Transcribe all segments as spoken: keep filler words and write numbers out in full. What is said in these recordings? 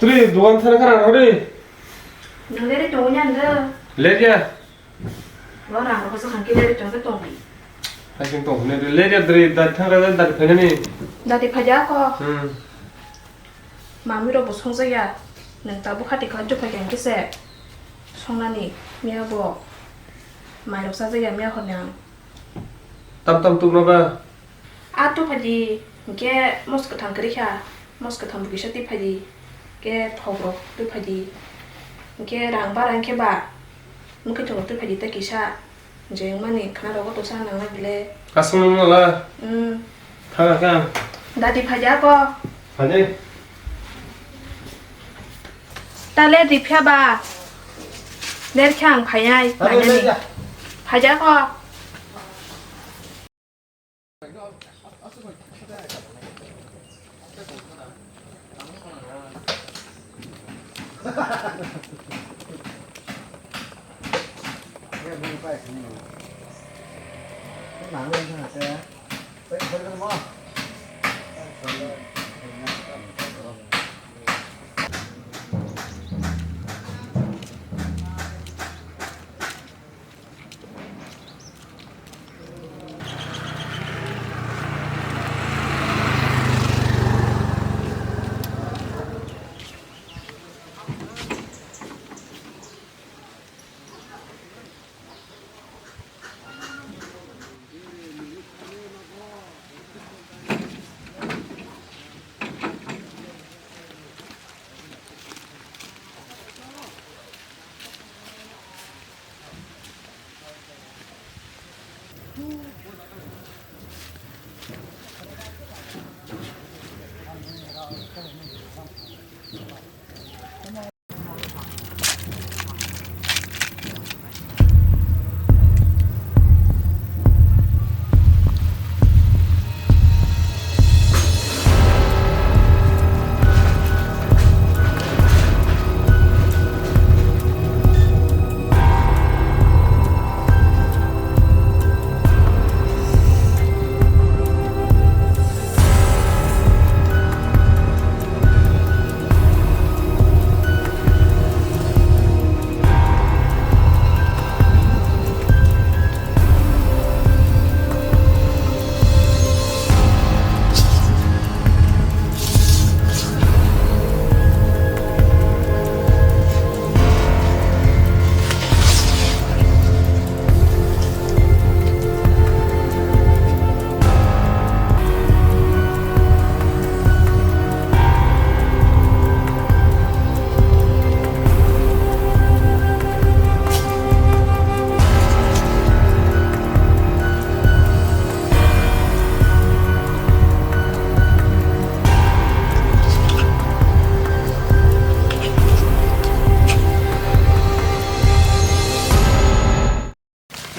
Twi, dogan thana khana rw di. Nang leri tongo nya ndo. Leri ya. Lo rang rw sa khang ki leri tong sa tong di. Hai sing tong ne leri ya dri da thang ra da phai ni. Dati phaja ko. Hmm. Mami rok bo songjakya, nwng tabuk hati kha jokha khe hwnkhe se songnani, miya bo mairok chajakya miya horni ang. Tam tam tubuna ba? A tubuphaidi hwnkhe mos kwthang kwrwi kha, mos kwthang bo kisa tubuphaidi, hwnkhe thokrok tubuphaidi, hwnkhe rang bara hwnkhe ba mwkhwtwng rok tubuphaidi tei kisa. Je wngmani khwna rogo tosa nangna bile. Aswk nung mala? Hmm. Thang kha. Dadi phaja ko. Phaja. Tale di phya ba. Ler kha ang phayai. Tale phaja le ni. Ja. Phaja ko.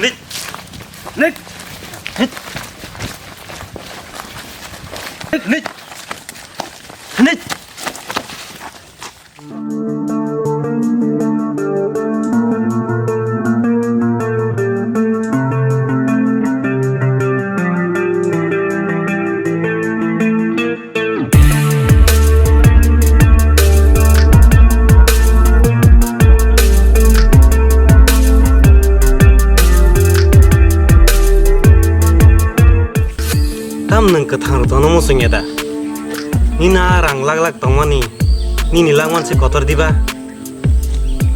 Nik. Nik. Nik. Nik. Nik. Tam nwng kwthang rok tongno muchung ya da? Nini a rang lak lak tongmani, nini langman se kotor diba?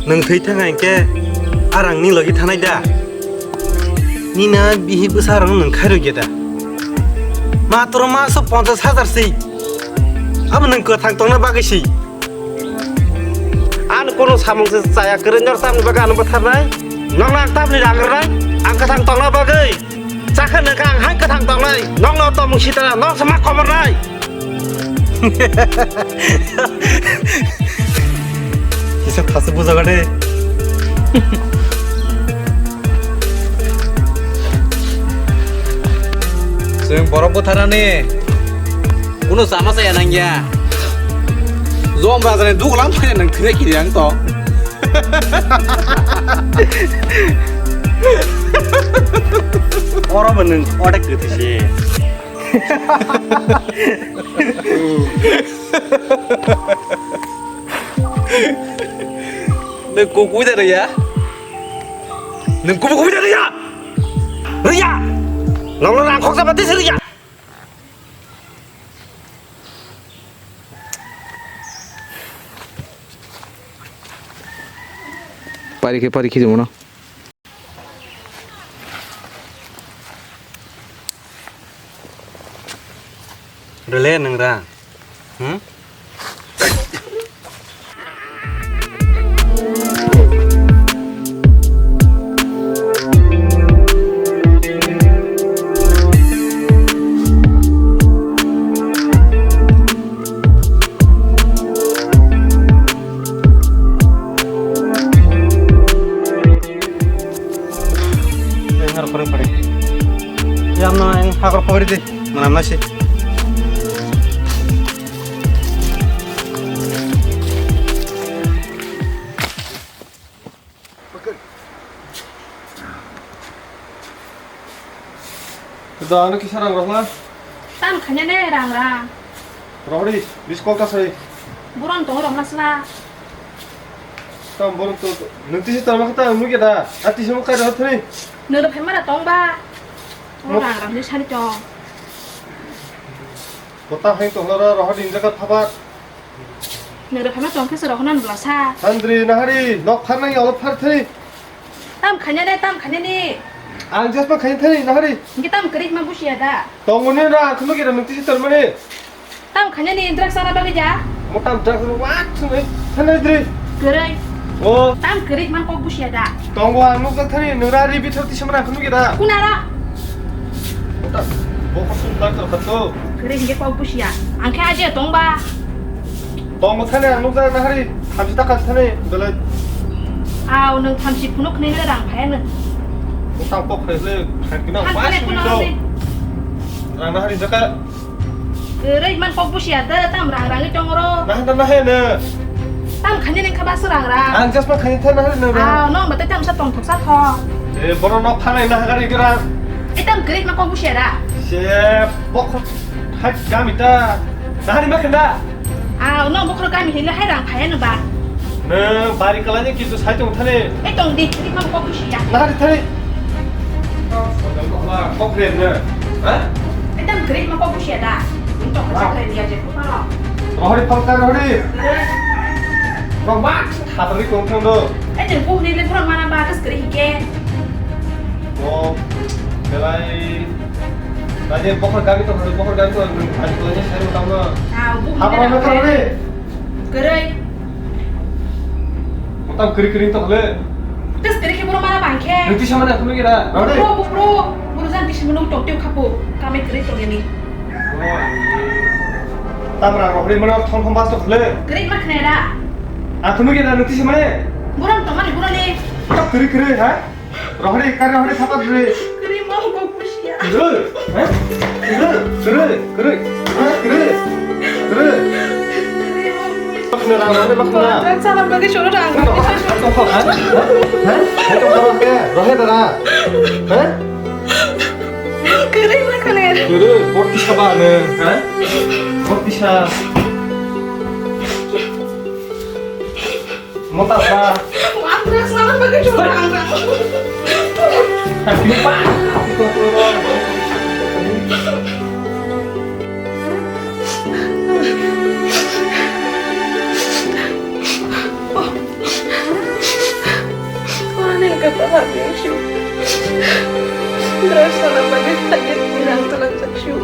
Nwng thwi thang hinkhe a rang ni logi thanai da? Nini a bihik bwsa rok nwng khairok ya da? Matro maso ponchash hajar si. Abo nwng kwthang tongna bagwi si. Ano kono samung se chaya kwrwi nor tamni bagwi ano bwtharnai. Nokno ang tamni rang rwnai. Ang kwthang tongna bagwi. Chakha nokha ang hai kwthang tongnai, nokno tongmung sitara, nok sama kobornai. Kisa thasa bujaga de. Chwng borok bwtharnani. Kuno sama saya nangya. Zom rajani duglam phai nang thire kiri ang to. Oro bo nwng odek kwthwi se. Nung kubui da rwya? Nung kubui kubui da rwya? Rwya! Nokno rang khoksa bati se rwya? Pari khe, pari khe jemano. Rwle nwng rang. Hmm? Yang no yang hakor kori de, mana mana sih. Da, ano kisa rang rok na? Tam khanya ne rang rang. Rohori, bis kol ta sai. Buron tong rok na sla. Tam buron to, nung tisi tam kata nung ke da, ati sum kai da thani. Nung da phaima da tong ba. Mo- Rang rang ni sani tong. Kota hai to hora rohori injaka phabat. Nung rwphano tong khe se rw hwnna bwla sa. Andri nahari nok pharnai olo pharthai. Tam khanya de, tam khanya ni. Ang jasma khain thai nahari. Ngi tam kwrwi ma busia da. Tongoni ra khunu kira nung tisi tormani. Tam khanya ni drugs ana bagwi ja. Mo tam drugs wa thunai thanai dri. Kwrwi. O. Tam kwrwi man kok busia da. Tongo ang nuk thani nung ra ri bithor tisi mana khunu kira. Kunara. Mo tam bo khosum doctor khato. Kwrwi ngi kok busia. Ang khe aje tong ba. Tong thani ang nukjak nahari thamchi taka thani belai. Aw, nwng thamchi phunuk khwnai nang rang phaya nwng. Bwtang kok khlai le khaikino Thamchi mas le ni phunuk do. Khwnai. Rang nahari jaka. Kwrwi man kok busia de tam rang rangwi tong oro. Nah, nah, nah, he, ne. Tam khani nang kha bas rang rang. Ang jasma khani thani nahari nang rang. Aw, nong batai tam sa tong thok sa thok. Eh, boro nok phanai nahagari gira. Eh, tam kwrwi man kok busia da. Se bok hai kami ta. Nahari ma khanda. Ah, no, bokhorok kami hinle hai rang phaya no ba. Nang bari kala ni kisu sai tong thani. Eh, tong di, di ma kok busia. Nahari thani. Kok kre na. Ha? Eh, tam kre ma kok busia da. Ni tong sa kre dia je ko pa. Rohori phal ka rohori. Rok ba, hatari kong thang do. Eh, je ko ni le phra mana ba kas kre hike. Oh, belai. Tadi bokhor gari to, bokhor gari to, ani ko ni sai mo tamo. Ah, bu. Apa ni nama kau ni? Kwrwi. Motam kwrwi kwrwi to le. Tes kwrwi khe boro mana bang khe. Nung tisa mana khunu gira? Bro, bro, bro, bro jan tisi mano tok tok khapo. Kami kwrwi to ni. Tamra rohri mana thong thong bas to le. Kwrwi ma khne ra. Akhunu gira nung tisa mana? Boro to mani boro ni. Kwrwi kwrwi ha? Rohori, kari rohori, thapat rohori. Kari mau kok busia. Kiri, eh? Kiri, kiri, kiri. Eh, kiri. Kiri. Bakna, rohori, bakna. Sana bagi suruh dah. Tongkol, ha? Ha? Ha? Tongkol ke, rohori dara. Ha? Kiri mana kalian? Kiri, porti sabane, ha? Porti sa. Mota sa. Wah, aku yang selamat bagi curang. Tapi pak. Mana yang kepala bisu? Terus selamat bagi sakit bilang tulang saksu.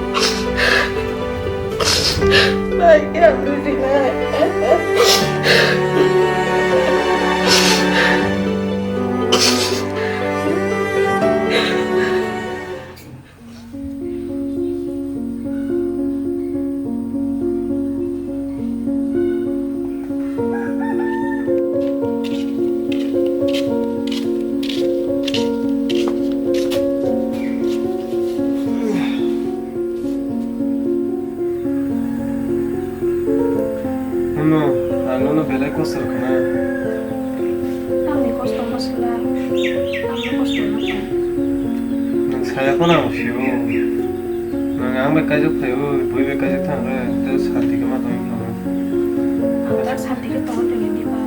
Baik ya, Abdul Dina. Ano, ano no belai kosto rwkha na. Tamni kosto no sila, tamni kosto no tong. Nwng saya phano ang sio. Nwng Ang bai kaijak phaio, bui bai kaijak thang khe, tei santi khe ma tongwi kha. Ang tak santi khe tongwi tongwi di ba.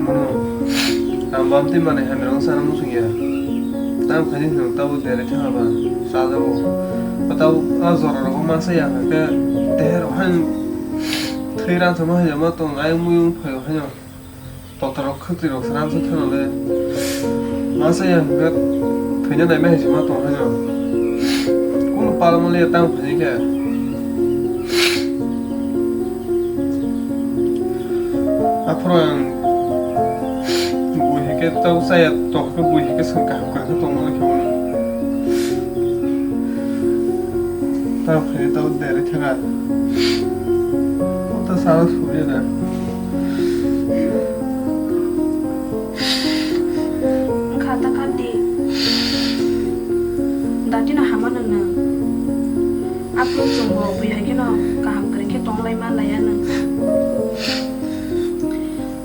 Mono, ang bam twi manwi hamya rok sana muchung ya. Tang phai ni hwnwi tabo dere thang ba, chajago. Tabo a jora rogo masa ya khe, deher han thwi ran sama haya ma tong, ayung muyung phaio hanya. Totorok khwtwirok sram se thangale. Masa ya hwnkhe thwina naima hai se ma tong haino. Kunu pala maliya tang phai khe. Aphuru ang bui hai khe tau chaya tok khe bui hai khe swng kaham kwrwng khe tong mani khe. Tang phai tau dere thanga. Ota sala suriya na. Wngkha ta kar di. Dakti no hama nang nang. Aphuru chwng bo bui hai kheno kaham kwrwi khe tong lai ma laiya nang.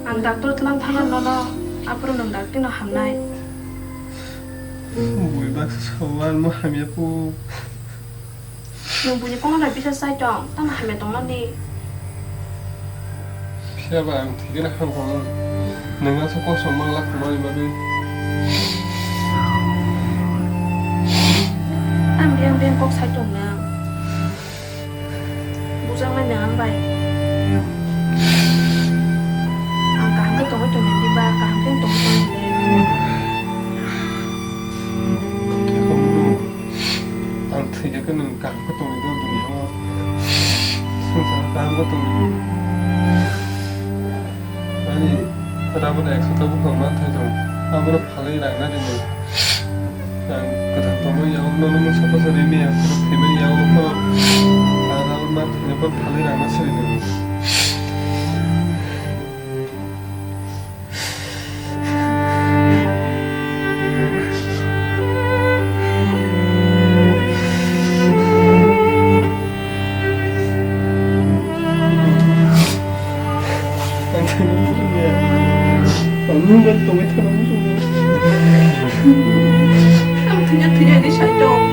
Ang doctor tlang thangna nono aphuru nwng dakti no hamnai. Bui baksa sawan mo hamya po. Nwng buini kokno bai bisa chai tong, tamo hamya tongmani. Phiya ba ang thwikhe na ham kho, nwng aswk kosom man la khumani bagwi. Ang biyang biyang kok sai tong na. Bujaknai na ang bai. Ang kaham khe tongwi tongmani ba, kaham khe tongwi tongmani. Khe kho munu. Ang thwikhe khe nwng kaham khe tongwi do duniya o. Swngchar kaham khe tongwi. Ani rabo da ekso ta buphang ma thai tong. Abo no phalwi rang na rini. Ang kwthang tongma yago nono mungsa posa rini ya. Thwimani yago no phano. Ang abo ma thwina phan phalwi rang na siri nai. Ang thwina muchungya. Ang nwng bai tongwi thangna muchungo. Ang thwina thwina di sai tong.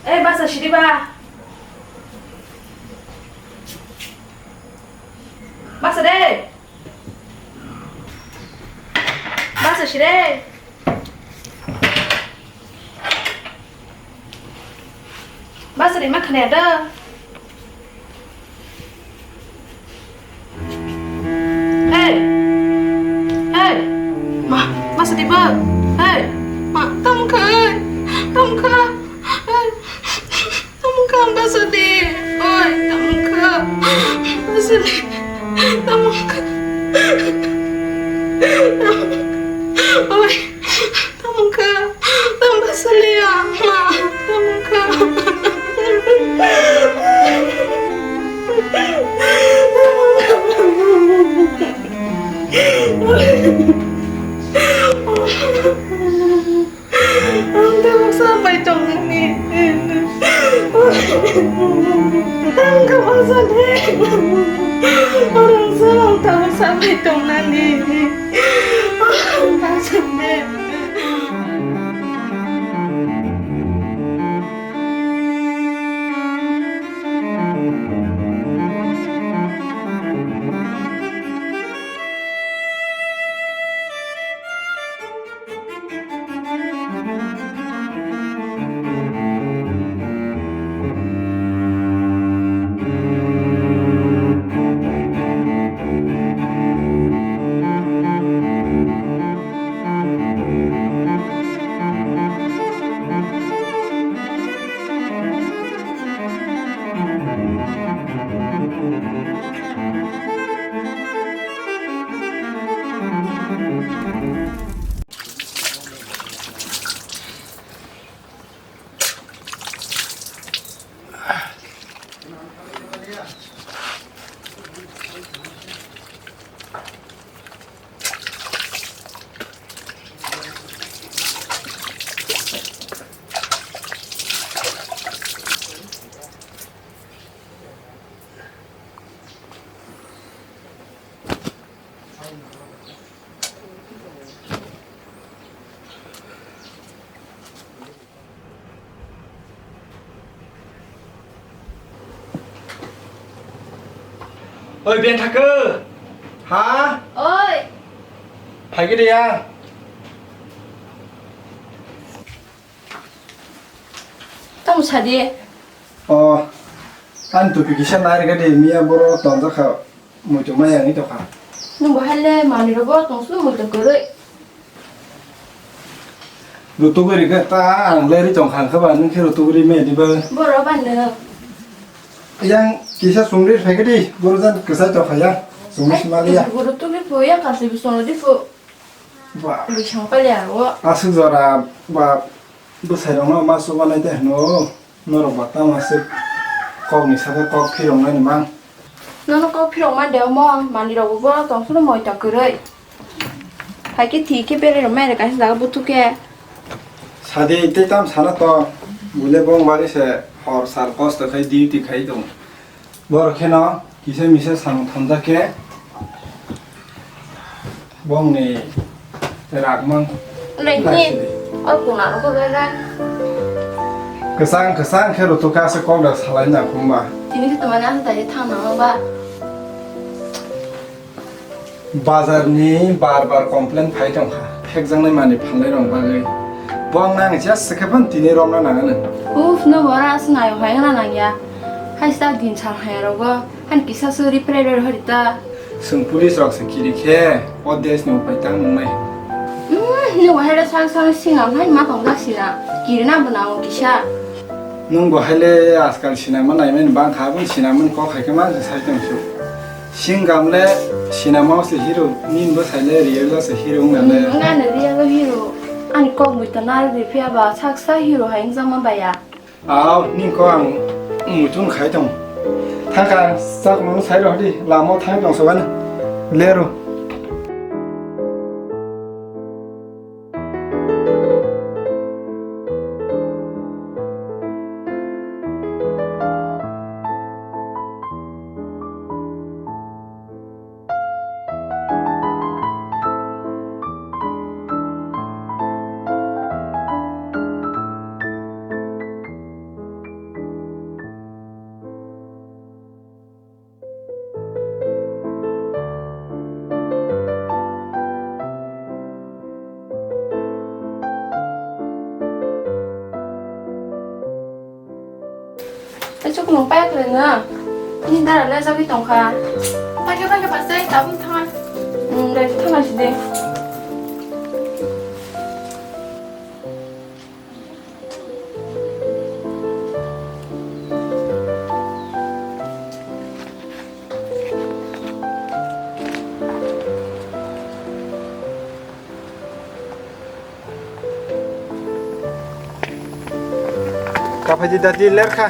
Eh, basa siri ba. Basa de. Basa siri. Basa de ma khna da. Hey! Hey! Ma, basa di ba? Hey! Ma, tamo kha? Tamo kha? Hey! Tamo kha basa di? Oi, tamo kha? Basa di. Tamo kha? Oi. Tamo kha, tamo saliya, ma, tamo kha. Sabai tongnani. Ang kama sani. Orang salam tahu sabai tongnani. Ang kama sani. Oi, Ben Thakwi. Ha? Oi. Phaikhe de ya. Tamo sadi. O, ani tupi kisa nairwkha de, miya boro tonjak kha, muitu maya wngwi tongkha. Nwng bo haile manwi rogo tongsu muitu kwrwi. Rutugwi rikha ta, ang le ri tongkha, wngkha ba nwng khe rutugwi ri me diba. Boro ba nwng. Yang kisa sumri phaikhe di, boro jan kwchai tongkha ya, sumri simali ya. Rutugwi phu ya, kasi bisong di phu. Ba. Bisong pali aro. Aswk jora ba bwsai rokno ma chubanai te hwno. Norok ba tamo se kokni saka kok phiroknani mang. Nono kok phirokma de omo, manwirok bo tongsono moita kwrwi. Hai khe thwi khe berwi rwmani kaisa jaga buthuk khe. Sadi tei tam sana to, buile bong bagwi se hor sal kosto khai duty khai tong. Borok kheno kisa misa samung thamjak khe. Bongni ragmang. Lengni, o kuna rokho bera. Kwchang kwchang khe rwtwkha se kok da salai na khumba. Tini khe twmani ang tai thang nang ba. Bazar ni bar bar complain phai tongkha. Phekjaknai mani phalnai rok bagwi. Bong nang jas se khe phan tini romna nang ano. Uf, no bora aswk nayo hai na nang ya. Hai sta din sal hai rogo. Han kisa suri private hori ta. Chwng police rok se kiri khe o desh ni upai tang nungnai. Hmm, ni wahai da sang sang singa hai ma tong jak sina. Kiri na bwna o kisa. Nwng bo haile ajkal sinama naimani bangkha, aboni sinamani kok hai khe ma se sai tong su. Singam le sinama o se hero, nini bo sai le real o se hero wng nale. Hmm, wng nale real o hero. Ani kok bui ta nari ri phiya ba sak sa hero hai wng jak ma baya. Aw, nini kok ang muitu khai tong. Thangkha ang chakmano sai rw di, lama o thang tong sogani. Leru. Tei chuknung payak le no. Ni dara le jagwi tongkha. Paikhe paikhe pasai tabung thanga. Hmm, dai thanga sidi. Kaphai di dati lerkha.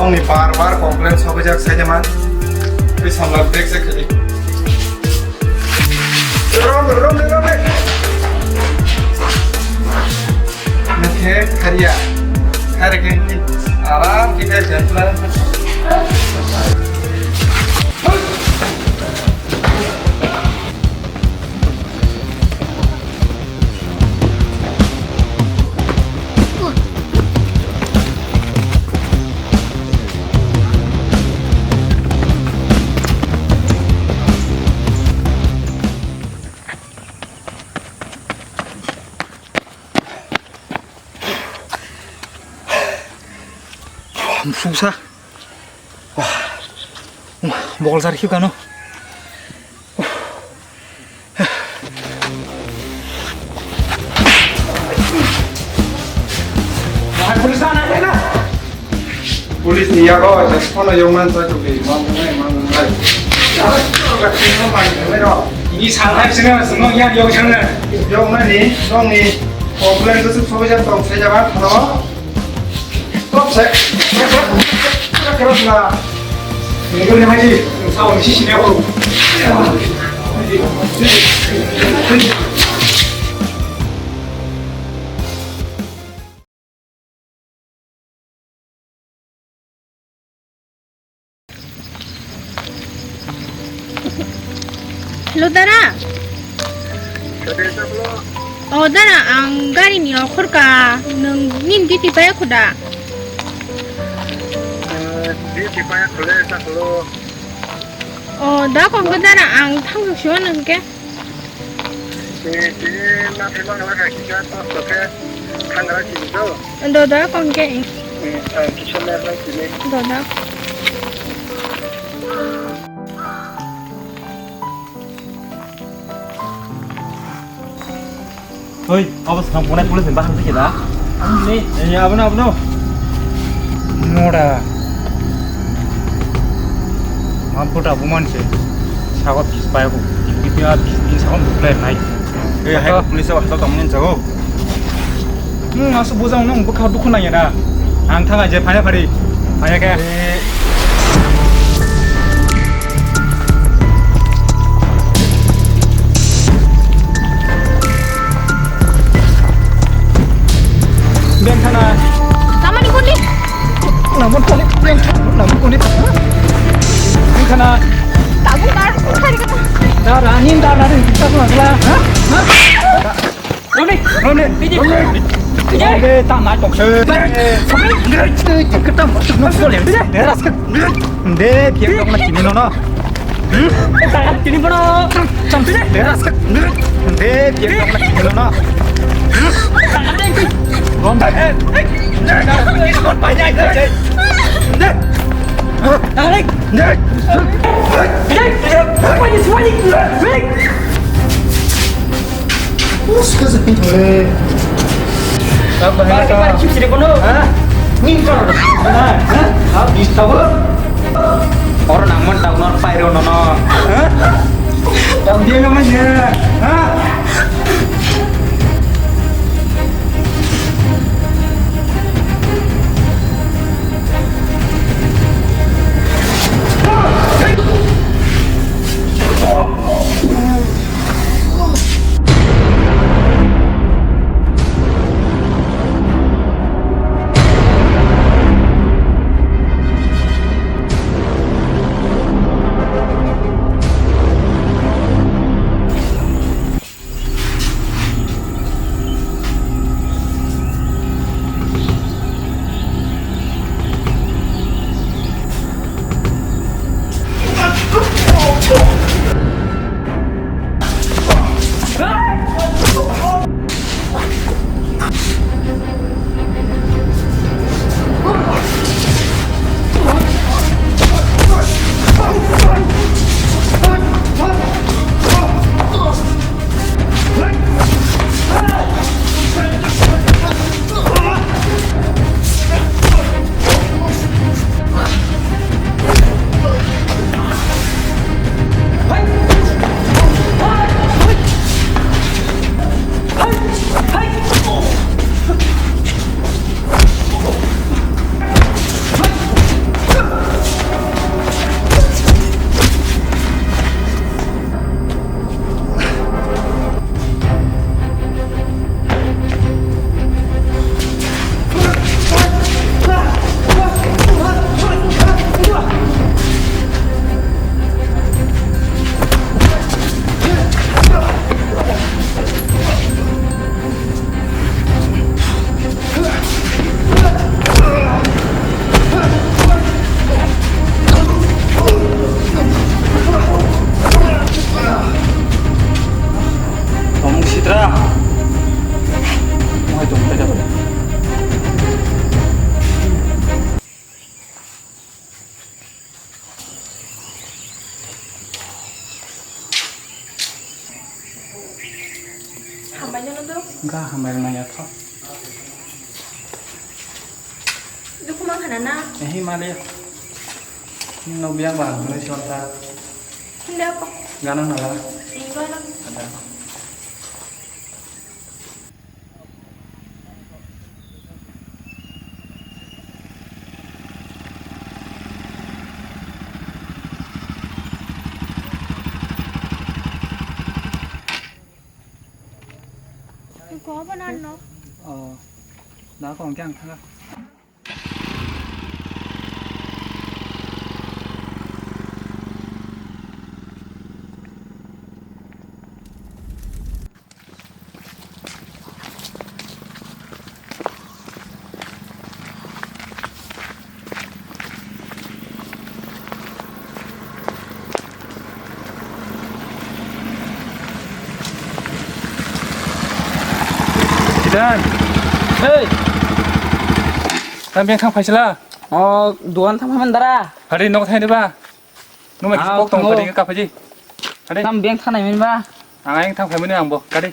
Ni bar bar complain sogwijak saidema. Twi samlak brake se khali. Rom, rom, rom, rom. Nokhe khariya. Khare khe aram khe khe jantla. Musuksa. Wah. Bol jar khiu kano. Police na, na, na. Police ni yago, just phone yong man sa tuki, mang nai, mang nai. Ini santai sini, semua yang yong sana. Yong nani, yong ni. Complain tu semua jam tong saya jawab, halo. Stop, sir. Stop, sir. Stop, sir. Ini kau ni haji, sawo ni sisi ni aku. Hello, dara. O, dara, ang gari ni okhor ka, nwng nini duty paya kho da? Duty paya khole, ta kholo. O, da kong khe dara, ang thang sio nwng khe. Tini na phimang la kha kisa to to khe thangra chini to. Doda kong ke. Ang kisa mer lai chini. Doda. Oi, abo swkang bunai police ni bahang tiki da. Ni, ni, abono, abono. Mora. Mamputa buman se. Sagot kis payago. Ini sagot buklai nai. Eh, hai police hato tongmani jago. Hmm, asu bujang nung bukha dukhu nang ya da. Ang thang aje phaya phari. Phaya khe. Bengkhana. Tamani kuni? Namun kuni, bengkhana, namun kuni. Bengkhana. Tabung kar, kari kata. Dara, nin dara, nin kita tu adalah, ha? Ha? Roni, Roni, Roni. Roni, tak naik kok. Roni, kita masuk nak boleh. Deras ke. De, biar kau nak kini nono. Tini bono. Sampai de. Deras ke. De, biar kau nak kini nono. Rom. Banyak. Tarik. Tarik. Apa ni suami? Tarik. Bus ka sa pito le. Ba ba ba ba chip sire kono. Ha? Ni ka. Ha? Ha? Bis tawo. Or nang man tawo nor pairo no no. Ha? Tawo dia nang man ya. Ha? Ka hambai rwna ya tho. Dukhu mankha na na? Ehi male. Nino biang ba hwnwi sonta. Hindi ako. Ganang na la. Hindi ko alam. Ada. Ko ba nan no? Oh, na ko ang kyang thaga. Kidan. Hey. Tam beng thang phaisala. Oh, duan thang phaman dara. Hari nok thai ba. Nung mai kisa kok tong, thango. Kadi ka phaji. Kadi. Tam beng thanai min ba? Ang ayang thang phai mani ang bo. Kadi.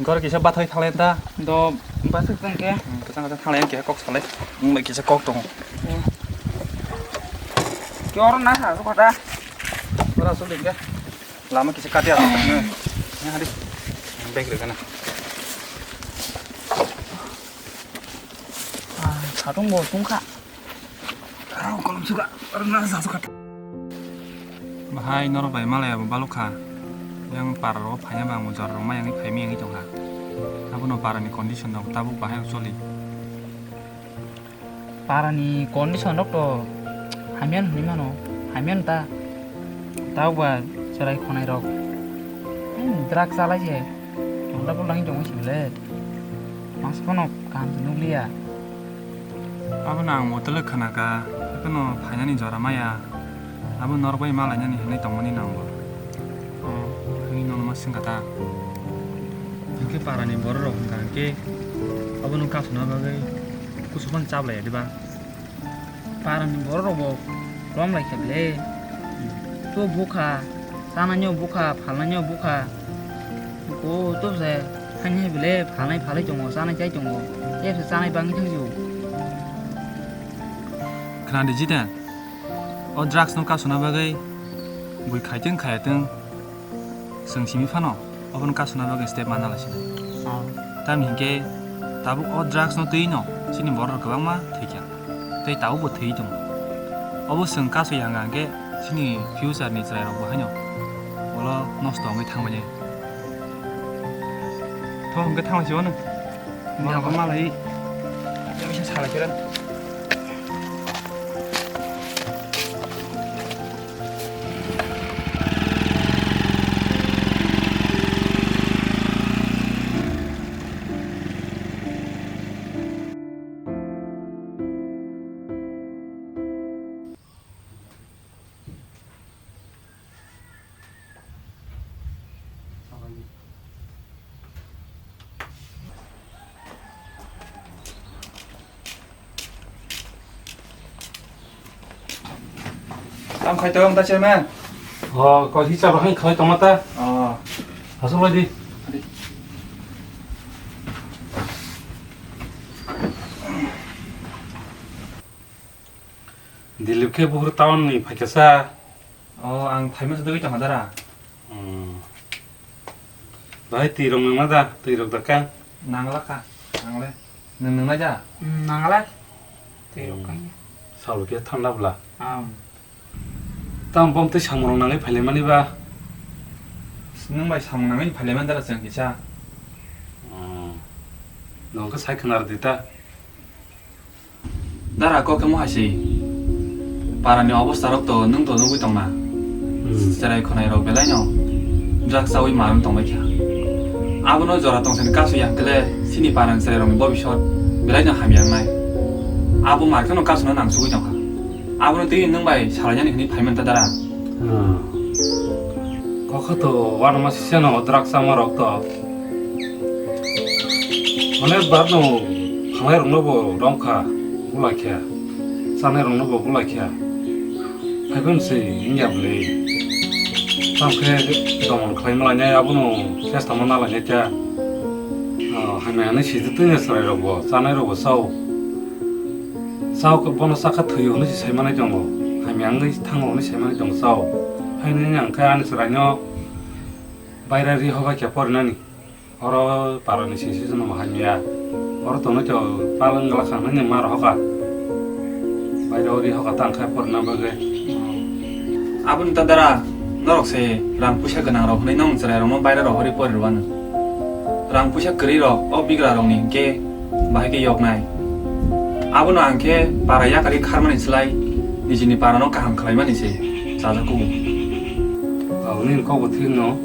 Gor kisa bathai thanglai ta. Do bathai tong ke. Hmm, kwchang kwchang thanglai ang kisa kok salai. Nwng bai kisa kok tongo. Kyor na sa su kota. Ora su ding ke. Lama kisa katia. Ne hari. Bag rega na. Ah, satung bo tungkha. Rao kolom suka, rwna sa suka. Bahai norok bai malai abo balok kha. Yang para rogo phaiya bang jora rok mayang phai miyang tong kha. Abono para ni condition rok tabuk bahai choli. Para ni condition rok to hamya hinwi mano, hamya ta. Tabuk ba cherai khonai rok. Hmm, drug chalai se. Tonda bolai tong sibole. Mas kono kaham se nukliya. Abono ang motole khwnaka, haikhe no phainani jora maya. Abo norok bai ma lainani hinwi tongmani nango. Oh, hinwi nono ma swngkha ta. Hinkhe parani borok rok hwnkha hinkhe abono kasuna bagwi kusu phano chaplaiya diba? Parani borok rok bo romlai khe bele. To bukha, chanani bukha, phalnani bukha. Ko to se hani hai bele phalnai phalai tongo, chanai chai tongo. Tei se chanai bangwi thangsi o. Khna di Jiten, o drugs no kasuna bagwi bui khaitwng khayatwng, chwng simi phano obono kasuna bagwi step manna lai sinai. Oh. Tamni hinkhe tabuk o drugs no twi no chini borok rok kwbangma thwikha. Tei tabukbo thwi tongo. Obo chwng kasui hanga hwnkhe chini future ni chwrairokbo haino ulo nosto wngwi thangmani. Tho hwnkhe thanglaisio nwng. Borokbo malai. Bisa salai khe. Tamo khai tong ta chairman. Oh, koi hi chalo hai khai tong ta. Oh. Asuk lai di. Dilip khe buhur town ni phaikha sa. Oh, ang phaima sa dogwi tongkha dara. Hmm. Bahai twi rok nangla da, twi rok da kha? Nangla kha, nangle. Nwng nangla da? Hmm, nangla. Twi rok kha. Hmm. Salo khe thanda bwla. Ah. Tamo bom tei samung rok nangwi phailaimani ba? Nwng bai samung nangwi phailaimani dara chwng kisa. Hmm. Nwng khe sai khwna rwdi ta. Dara kok khe mo hai se. Parani obostha rok to nwng to nugwi tongna. Hmm. Cherai khwnai rok belai no drugs chawi manwi tongbai kha. Abono jora tongsani kasu ya hwnkhe le chini parani cherai rokni bobisot belai no hamya wngnai. Abo mar kheno kasuna nangsugwi tongkha. Abono twi nwng bai salainani hwnwi phaiman ta dara. Hmm. Kokha to wanama siseno drugs chamarok to. Onek bar no phangnai rokno bo romkha, bulaikha. Chanai rokno bo bulaikha. Haiphano se wngya bwle. Tamkhe domon khlaima lainai abono chesta ma nalainai ta. Ah, hamya hinwi sijak twi chwrai rokbo, chanai rokbo chao. Chao khe bono chakha thwio hinwi se saimanai tongo. Hamya wngwi thango hinwi saimanai tongo chao. Haini wngkha ani chwraino baira ri hobai khe porinani. Oro parani sisi jono hamya. Oro tonwi to palwng glak kha hinwi ma rohor kha. Baira ri hoka tang khai porina bagwi. Aboni ta dara norok se rang puisa gwnang rok hinwi nong chwrai rokno baira rok hori pori rwano. Rang puisa kwrwi rok o bigra rokni hinkhe bahai khe yoknai. Abono ang khe para yakari kharmani slai nijini parano kaham khlaimani se chajak kubu. Aboni kok bo thik no.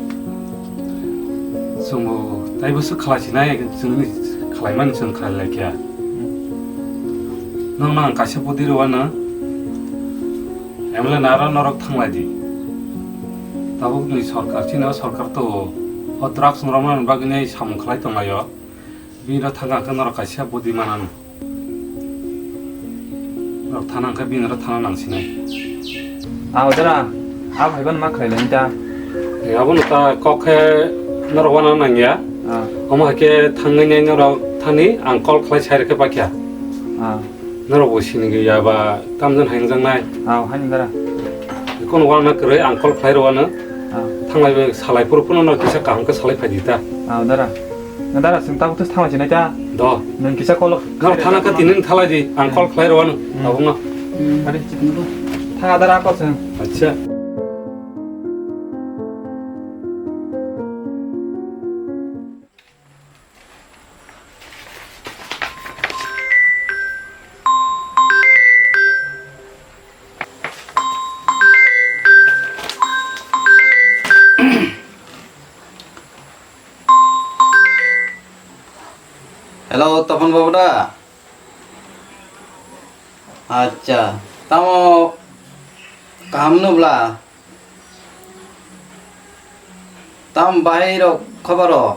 Chwngbo taibo swk khlai sinai chwngni khlaimani chwng khlai lai kha. Nokno ang kaisa budi rwano M L A naro norok thanglai di. Tabukni sorkar chini o sorkar to o drugs romani bagwi nai samung khlai tonglaio. Bini ro thangkha khe norok kaisa budi manano. Norok thana hwnkhe bini ro thana nangsinai. Aw dara, a phaiban ma khlai lai ta. E, abono ta kok khe norok wana nangya. Ah. Omo hai khe thangwi nai norok thani ang call khlai sai rwkhe pakya. Ah. Norok bo sini gwi ya ba tamjani hai wngjaknai. Aw, haini dara. Kono wana kwrwi ang call khlai rwano. Ah. Thanglai bai salai phuru phuru no kisa kaham khe salai phai di ta. Aw dara. Dara, chwng tabuk thanglai sinai ta. Do. Nwng kisa call. Nang thana kha tini thalai di, ang call khlai rwano. Hmm. Tabuk no. Hmm, hari chikon do. Thang dara ko chwng. Acha. Hello, Topon babu da? Acha, tamo kaham no bla? Tam bahai rok khobor rok?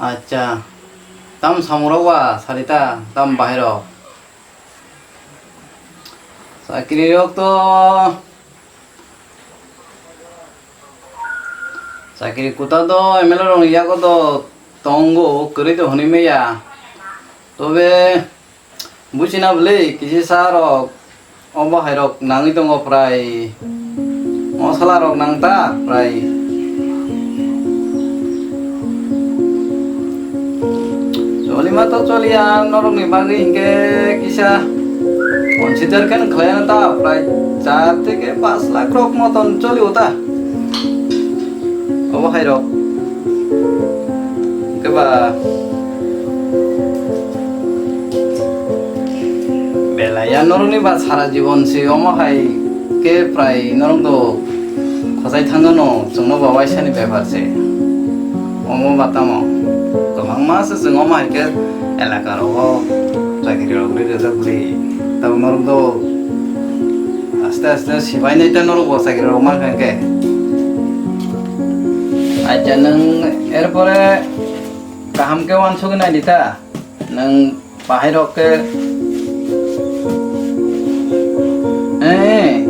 Acha, tam samung rok ba sarita tam bahai rok? Chakri rok to, chakri kuta do M L A rok ni yago do tongo, kwrwi do hwnwi maya. Tobe buchina bwlwi kisi sa rok, obo hai rok nangwi tongo prai. Mosala rok nang ta prai. Choli ma to choli ya, norok ni bagwi hinkhe kisa consider khe khlai ta prai char theke panch lakh rok moton choli o ta. Obo hai rok. Keba. Belai ya norok ni ba sara jibon se omo hai khe prai norok do khojai thangano chwngno ba waisa ni bepar se. Omo ba tamo. Kwbangma se chwng omo hai khe elaka rogo chakri rok ri rwjak bwrwi. Tamo norok do aste aste sibai nai ta norok bo chakri rok ma khe khe. Acha nwng erpore kaham khe wansugwi nai di ta. Nwng bahai rok khe, eh,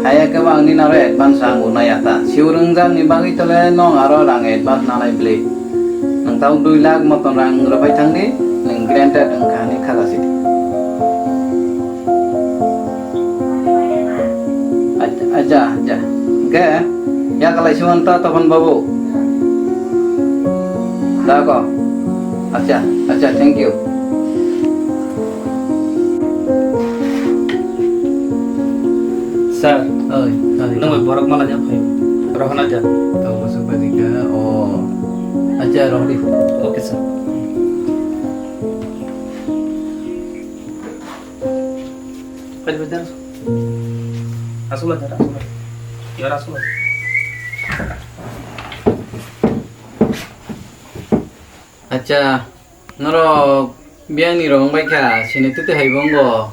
haya khe bo ang nini aro advance rang bo nai ya ta. Siu rwngjak ni bagwi tole nwng aro rang advance nanai bwlwi. Nwng tabuk dui lakh moton rang rwbai thang di, nwng granted wngkha hinwi kha jasi di. Acha, acha, acha. Hwnkhe yakalai se manta Topon babu. Da ko. Acha, acha, thank you. Sir, oi, oi. Nwng bai borok mala jak phai. Rohana jak. Tamo se bani ka, o. Acha, rohdi. Okay, sir. Pwede, pwede, aswk lai, aswk lai. Yar aswk lai. Acha, norok biyangni rok wngbai kha, sini tete hai bo wngo.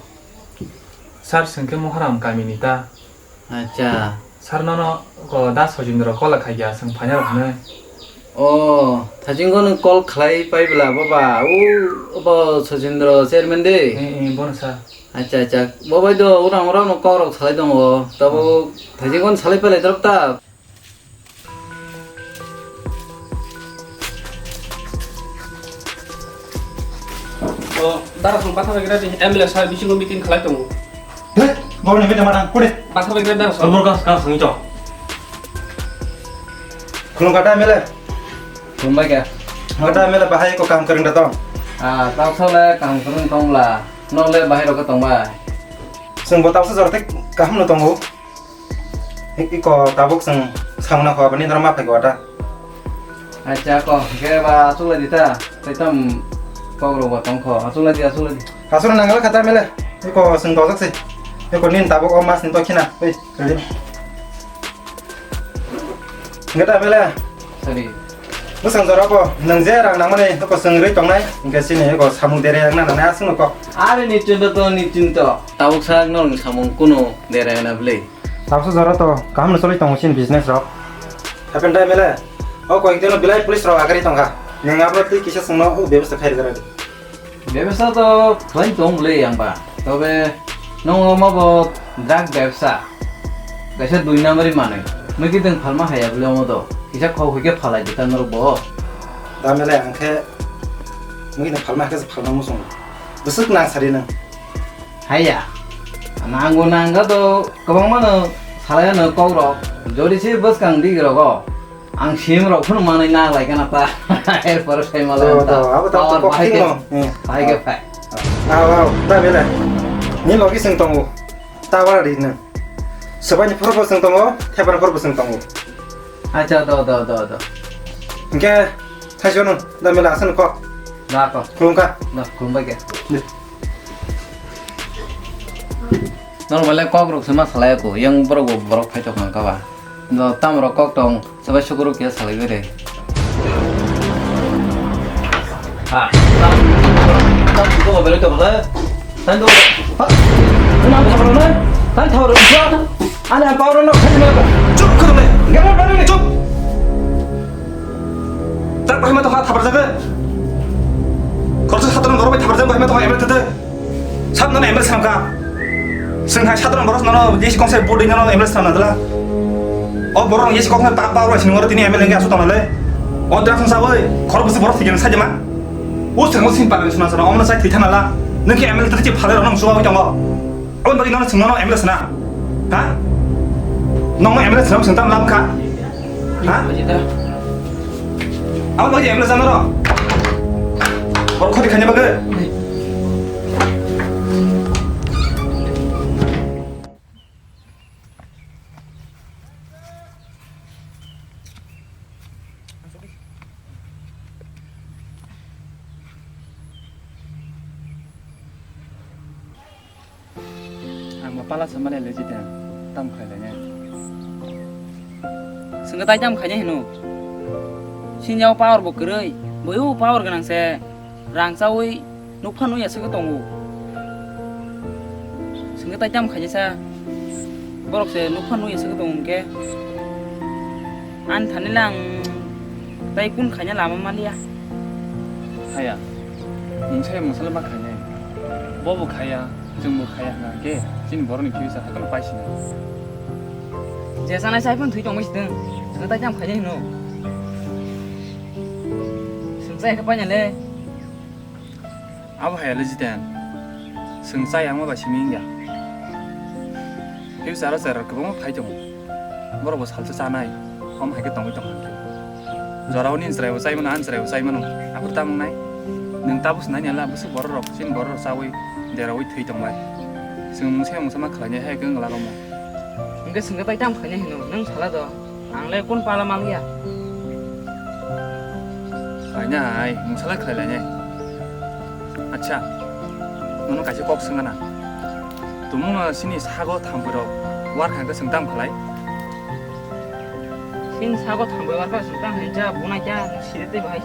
Sir, chwng khe Moharam kamini ta. Acha. Sir, nono ko da Sojindro call khaikha, chwng phaina rok hwnwi. O, thajingo nwng call khlai pai bwla, baba. U, obo Sojindro chairman de. Eh, eh, bono sir. Acha, acha. Bo bai do, urang urang no kok rok salai tongo. Tabo thajingo salai pai lai dorok ta. O, dara song patha bai gra di, M L A sir bisingo meeting khlai tongo. He, bawni meeting madang, kude? Patha bai gra dara song. Bor kas kas ngi chok. Khulum kata M L A. Khulum bai kha. Kata M L A bahai ko kam kering da tong. Ah, tau sole kam kering tong la. Nok le bahai rok tong bai. Seng bo tau sa jor tek kaham no tongo. Iko tabuk chwng samung nang kho, aboni norok ma phai kho ta. Acha ko, hwnkhe ba achuk lai di ta. Tei tam kok rok bo tong kho. Achuk lai di, achuk lai di. Aswk nang le kha ta M L A. Iko chwng dojak se. Iko nin tabuk o mas ni to khina. Oi, ready. Hwnkhe ta M L A. Sorry. Bwswng jora bo nwng je rang nangmani iko chwng rwi tongnai. Hwnkhe chini iko samung dere wngna nangnai aswk no kok. Are ni chinta to, ni chinta. Tabuk sak no samung kuno dere na bwle. Tabuksa jora to kaham no choli tongo chini business rok. Happen time le. O koyek dino belai police rok agari tongkha. Nwng abo twi kisa chwngno o bebostha khairwk radi. Bebostha to khlai tong bwle ang ba. Tobe nwng omo bo drug bebsa. Kaisa dui number manwi. Mui khe tong phalma haya bwle omo do. Kisa khok hoi khe phalai di ta norok bo. Da mele ang khe mui khe tong phalma khe phalma musung. Bwswk nang sari nwng. Haiya, nango nangga to kwbangma no salai ano kok rok. Jodi se bwskang dik rogo. Ang sim rok phano manwi nang lai kana ta. Erpor sai mala Do, ta. Do, abo ta Power kok bahai thik ke, no. Hmm. Bahai ke phai. Aw, aw, da bele. Ni logi sing tongo. Ta wara ri na. Sabai ni phoro sing tongo, thepar phoro sing tongo. Acha, do, do, do, do. Hingke, thaisono, da mela asan kok. Da ko. Khulumkha. Da, khulumbai ke. Normal le kok rok se ma salai ko, yang borok bo borok phai tok nang ka ba. No tam rok kok tong, sabai suku rok ya salai bere. Ha, tam, tam ko bere to bole. Tan do. Ha. Nang thabro na. Tan thabro. Ani ang power no khani mela. Chup khurle. Gana bari chup. Tak bahima to ha thabar jaga. Khorsa satoran gorobai thabar jaga bahima to ha emre tete. Sab nana emre samka. Sing hai satoran boros nana yesi kongsa bodi nana emre samna dala. O borong yesi kongsa pa pa roi sing ngoro tini emre nge asu tonale. O drak sing sabai khor busi boros tigen sajama. O sing mo sing pa suna suna omna sai thithana la. Nengke emre tete phale ronong suwa tongo. Aboni bagwi nono chwng nono M L A sana? Ha? Nokno M L A sana chwng tam lam kha? Ha? Aboni bagwi M L A sana ro? Borok khoti khaina bagwi? Ang ba pala sa mane le jita tam khai le ne. Sengke tai tam khai ne hino. Sinjao power bo kwrwi, boyo power gwnang se. Rang chawi nukpha nui aswk tongo. Sengke tai tam khai sa. Borok se nukpha nui aswk tongo hwnkhe. Ani thani le ang tai kun khaina lama maliya. Haya, mungsa ya mungsa le ma khainai. Bo bo khaya, chwng bo khaya hwnkhe chini borok ni future hakhe paisina. Je sanai sai phun thwi tongwi sitwng. Chwng tai tam khainai hino. Chwng chai khe paina le. Abo hai le jiten. Chwng chai ang ma bai simi wngya. Future o cherai kwbangma phai tongo. Borok bo salsa chanai, omo hai khe tongwi tong kha. Jorao nini chwrai bo chai mano, ani chwrai bo chai mano, aphuru tamo wngnai? Nwng tabuk se nai ya la, bwswk borok rok, chini borok rok chaui deraui thwi tong bai. Chwng mungsa mungsa ma khlai nai hai khe wng la omo. Hwnkhe chwng khe tai tamo khainai hino, nwng sala do, ang le kun pala manliya. Khainai, mungsa lai khlai lainai. Acha, nono kaisa kok swngna. Tumungno chini sago thampui rok war kha khe chwng tam khlai? Chini sago thampui war kha chwng tam hincha bunai cha siri tei bahai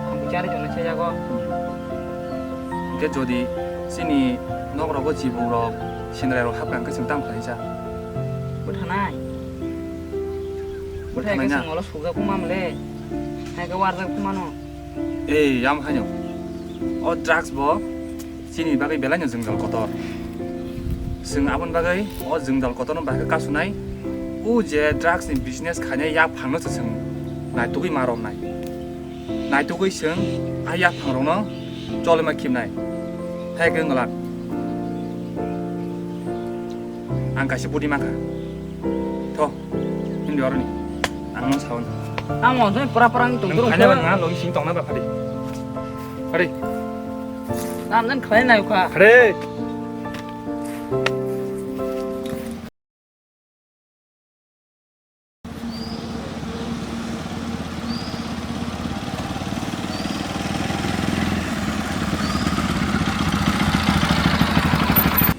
thampui chari tongna se jago. Hwnkhe jodi chini nok rogo chibuk rok Sindrai rok hapra hwnkhe chwng tamo khlai sa. Bwthanai. Bwthai Bwthanai khe na? Chwng olo sukjak wngma mole. Hai khe warjak wngmano. Ei, yam haino. O drugs bo chini bagwi belaino jwngjal kotor. Chwng aboni bagwi o jwngjal kotorno bahai khe kasunai. O je drugs ni business khainai yak phangno se chwng naitugwi ma romnai. Naitugwi chwng a yaphang rokno cholima khibnai. Hai khe wngla. Ang kaisa budi mankha. Tho, hindi oroni. Ang no saon. Ang mo doi pura pura ang tung Nang tung khaina tung. Ba nga logi sing tongna ba phadi. Phadi. Tam jan khlai nai kha. Phadi.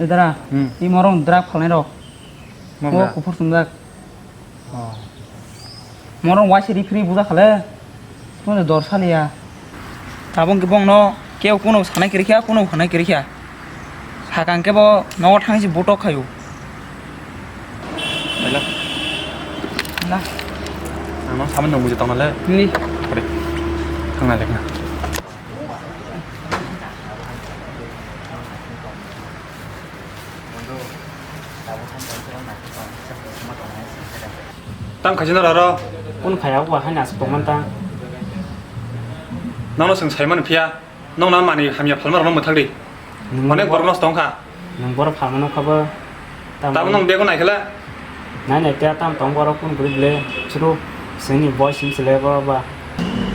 Edara, Hmm. I morong drak phalnai rok. Mo Mo bra? Kuphur sumjak. Oh. Morong waise ri phri buja khale. Tamo dor saliya. Tabung khe bongno keu kuno sanai kwrwi kha, kuno hwnai kwrwi kha. Sakang khe bo nogo thangsi botok khaio. Hello. Na. Ang no saman dong bujo tong nale. Ni. Kore. Thang nale na. Tam khaisano roro. Kun khaya bo hai nas tongman ta. Nono seng saiman phiya. Nong na mani hamya phalma rok no mwthak di. Onek borok nos tong kha. Nung borok phalmano kha bo. Tamo nong bego nai khala. Nai nai tia tam tong borok kun guri ble. Churu sini boy sim sile borok ba.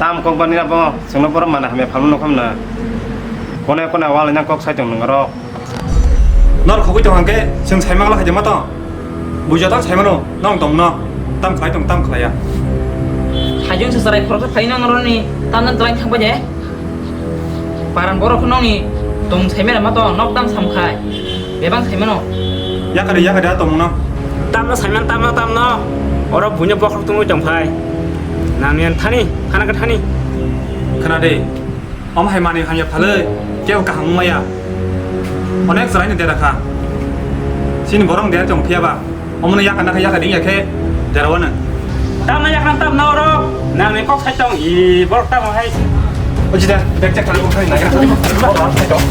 Tam kok bani abo sengno borok mana hamya phalmano khamna. Kone kone wal nang kok sai tong nang ro. Nor khogwi tong hangke seng sai mangla haja ma tong. Buja tang sai mano nong tong no. Tam khlai tong tam khlai ya. Hajung se sarai khorok phai nang ro ni tam nang trai thang ba je. Paran borok nongni tong saimano ma to nok tam samkhai. Bebang saimano. Yakari yakari a tongmungno. Tamno saiman tamno tamno. Oro buino bokhok tungwi tongkhai. Nangni an thani, khana khe thani. Khana de. Om hai mani hamya phalwi kebo kaham maya. Onek chwraini dera kha. Chini borok dera tong phiya ba. Omono yakan nakha yakan ya khe dera wana. Tamna yakan tamna oro nangni kok sai tong i borok tamo hai. O jida bek cek kali kok sai naga. Borok sai tong.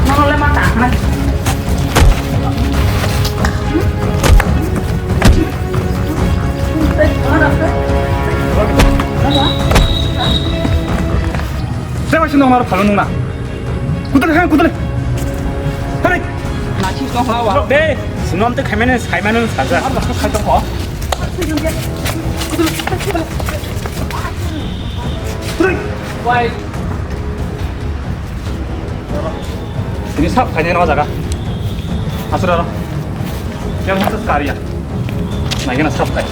Nono le mata na. Saya masih nomor kalau nuna. Kudale hai, kudale. Hai. Nachi tong hlawa. Be, sinom te khaimane, saimane saja. Ar baksa khai tong kho. Wai. Ini sap khaine no jaga. Asura ro. Yang sas karya. Naikena sap khai.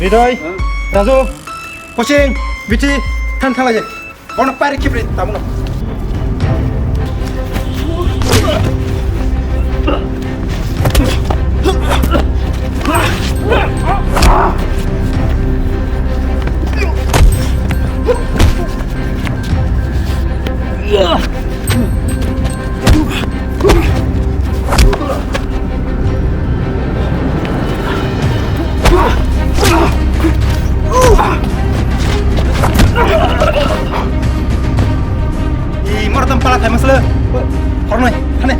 Ridoi, Raju, Koching, Biti, than thalai. Ono pari kipri tamuno. Ih, moro tam pala khai masle. Hornoi, thane.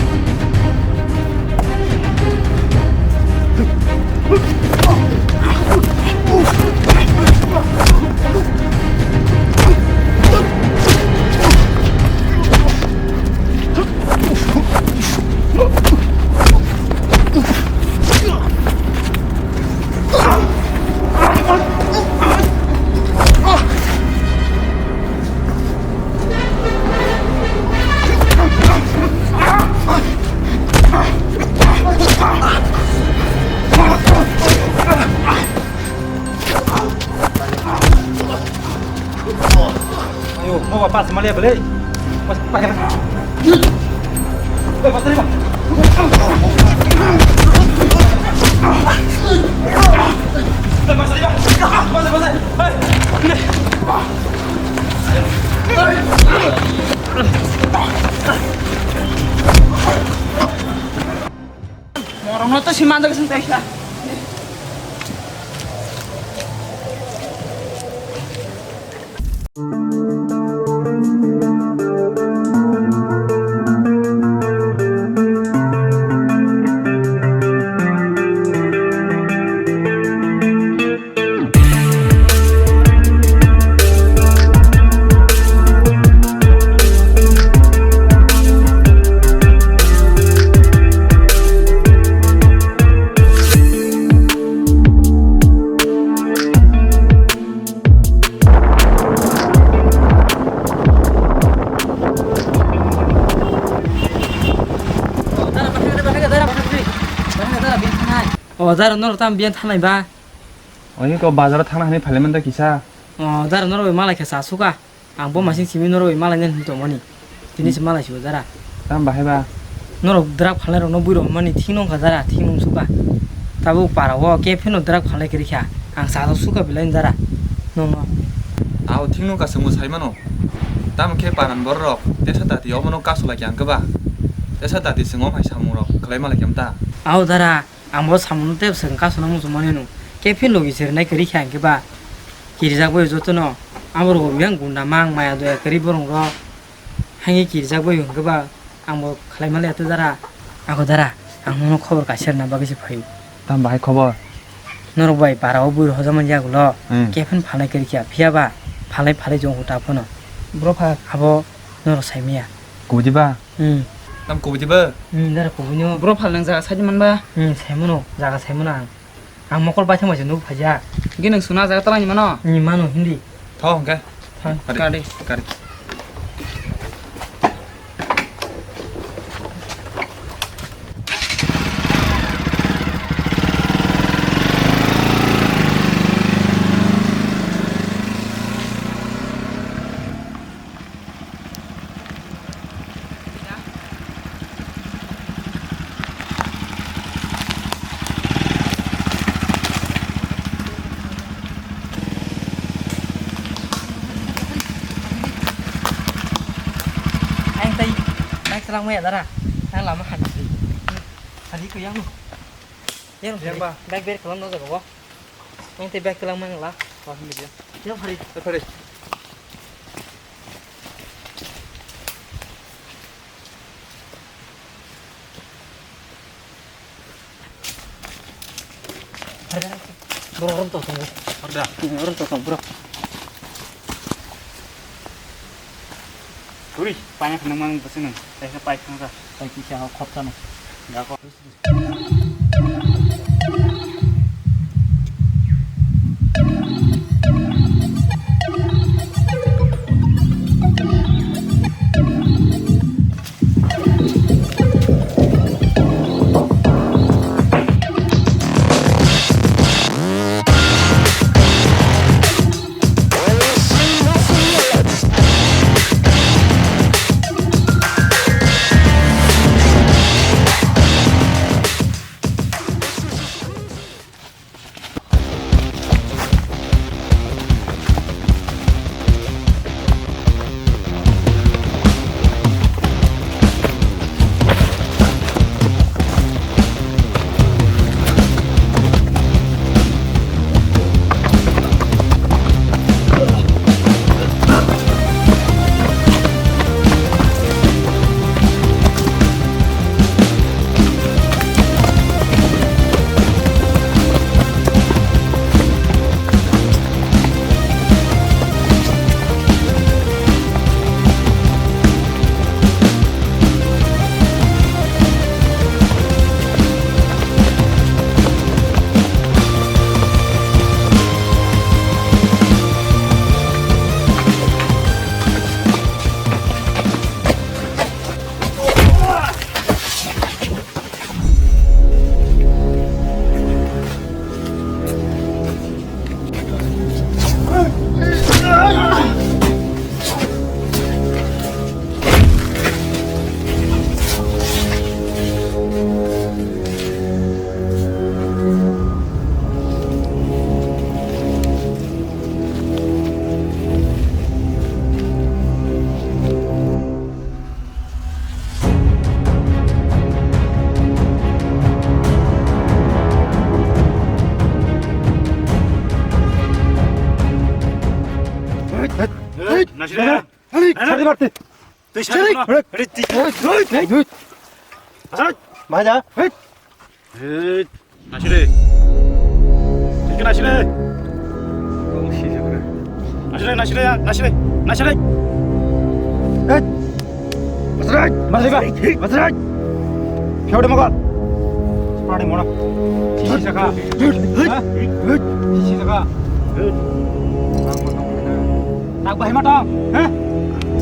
Oh, pas malia beli. Pas, pas. Eh, pas tadi, Pak. Eh, pas tadi, Pak. Pas, pas, eh. Ini. Morongno to si manjak sing taisa. O dara, norok tam biyan thanai ba? Oye, ko bazaro thangna hani phailaimani da kisa. O dara, norok bai malai khe cha suka. Ang bo masing simi norok bai malai nani hinwi tongmani. Tini se malai sibo dara. Tam bahai ba? Norok drak phalnai rokno bui rok mani thik nongkha dara, thik nong suka. Tabuk para o khe pheno drak phalnai kwrwi kha. Ang cha suka belai dara. Nongno. Ao thik nongkha chwngbo sai mano. Tamo khe panan borok rok tesa dati omono kasu lai khe ang kwba. Tesa dati chwng o hai samung rok khlai malai khe ta. Ao dara. Ang bo samungno tei bwswk kasuna muchungmani hwnwi khe phil logi se rwnai kwrwi kha hwnkhe ba kirijak bai jotono. Aborok bo biyang gunda mang maya doya kwrwi borok rok haino kirijak bai hwnkhe ba ang bo khlai manliya tei dara. Ako dara, ang nono khobor kaisa rwna bagwi se phaio. Tamo bahai khobor? Norok bai para o bui rok hojakmani yagulo Hmm. khe phano phalnai kwrwi kha, phiya ba phalnai phalwi jong ta phano. Bro pha. Abo norok sai maya. Kubui di ba? Hmm. Tam kubui di ba? Hmm, dara kubui no. Bro phal nang jaga sai di man ba? Hmm, sai mano, jaga sai mano ang. Ang mokol bai thangma se nuk phaja. Ge nang suna jaga tala ni mano? Ni mano hindi. Tho hwnkhe. Tho. Kari. Kari. Kari. Ang tai bike twlang maya dara. Ang lama khan. Hari ko yang. Yang Yang ba. Bike ber kalam no jago. Ang tei bike twlang mang la. Wah, hindi dia. Yang hari. Te pare. Bro, rom to tong. Orda. Rom to tong, bro. Turi, panya khnang mang bwswk nang. Kaisa pai khang sa. Pai kisa ho khop sa no. Ga ko. Nasire. Hey, hey, hey. Sari marte. Tei sari. Hey, hey, hey. Hey, hey. Hey. Hey. Hey. Nasire. Tiki nasire. Nasire, nasire, nasire, nasire. Hey. Masrai, masrai, masrai. Siapa dia makan? Siapa dia mana? Sisi saka. Ha? Sisi saka. Tak bahai matang, ha?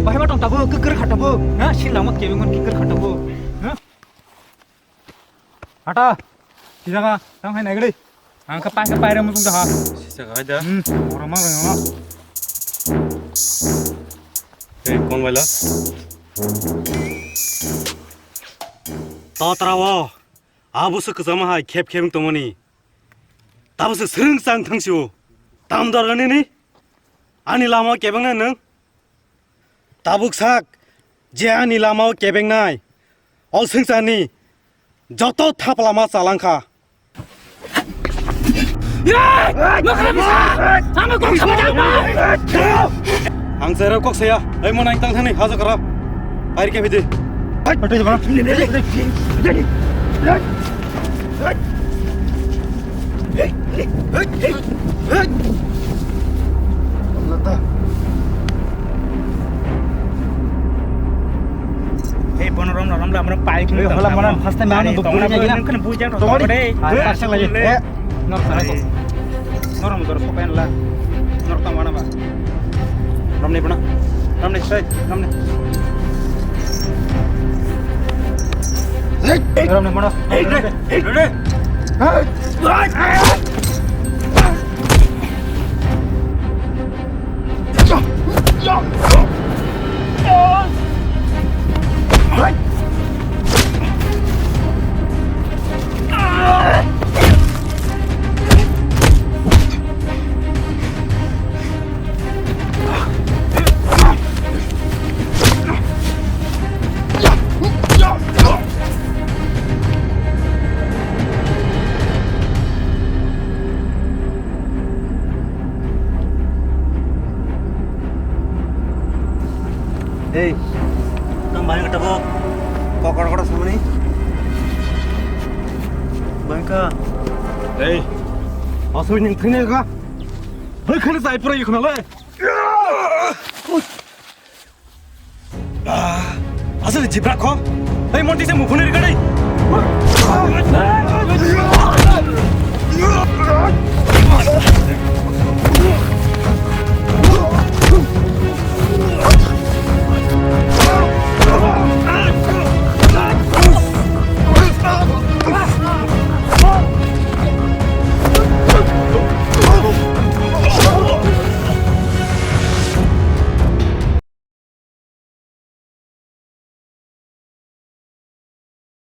Bahai matang tabu, keker khatabu, ha? Sila mat kebeng man keker khatabu, ha? Ata, sisaka, tang hai naigri. Ang ka pai ka pai ra mutung daha. Sisaka hai da. Hmm, ora ma ga ma. Hey, kon baila? Totra wo, abu se kujama hai khep khep tongmani. Tabu se sering sang thang siu. Tam dor gani ni? Ani lama kebeng nai nang? Tabuk sak, je ani lama o kebengnai, o swngcharni joto thap lama chalangkha. Ang chero kok saya, ai mo nang tang thani haja kara, pair ke bidi. Hei, bono rom rom la, rom pai. Hei, hola, mana first time ano dukuri na gina. Kan bujang to. Tongori. Dei. Ah, tak lagi. Eh, nor sana ko. Nor rom dor sopen la. Nor tang mana ba. Romni bana. Romni, hey, romni. Romni bana. Hey, hey, hey. Hey, nang bahai kata bo? Kokor kokor samani. Bangka. Hey, asli ning thini ka? Hei, khani sai pura yuk nale. Ah, asal jibra kho. Ei, monti se muphuni ri kadai.